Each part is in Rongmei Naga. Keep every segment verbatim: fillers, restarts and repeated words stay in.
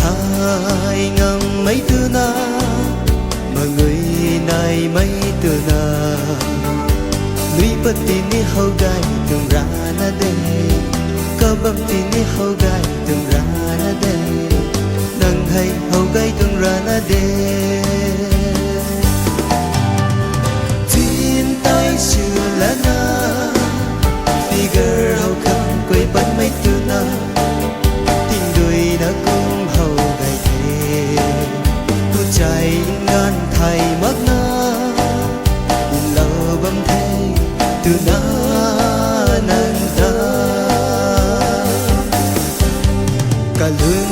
Thay ngammei twna, mangui naimei twna, nui pat tini how gay tuang rana de, kabam tini how gay tuang rana de, nang hei how gay tuang rana de. Chin tai sw lana, figure how khang kuai patmei twna, tingduina kum how gay the. Puchai nganv thay makna, nlou bam the twna nang ta. Kalun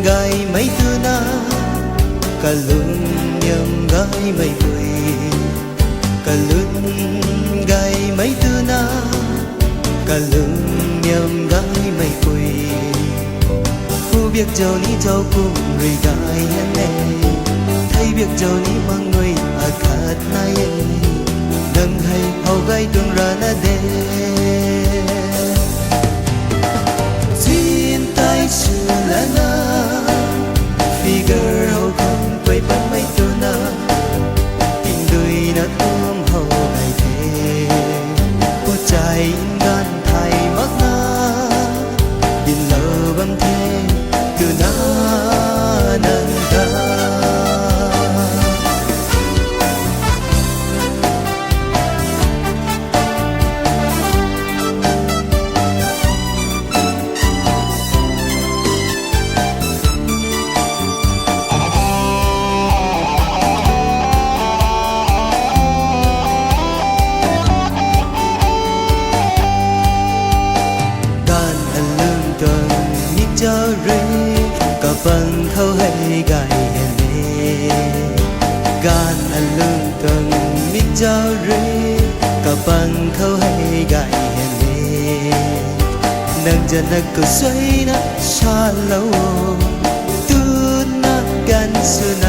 gaymei twna, kalun niam gaymei pui. Kalun gaymei twna, kalun niam gaymei pui. Hu biak zau ni zau kum rui gay hen e, thei biak zau ni mangui akhat nai e, nang hei how gay tuang rana de. Chin tai sw lana, figure how khang kuai patmei twna, tingduina kum how gay the. Puchai nganv thay makna, dinlou bam the twna nang ta. Gaanv alung tuang mikzau rui, kapang khou hei gay hen e. Gaanv alung tuang mikzau rui, kapang khou hei gay hen e. Nang zana khou suina salou, tuna ganv swna.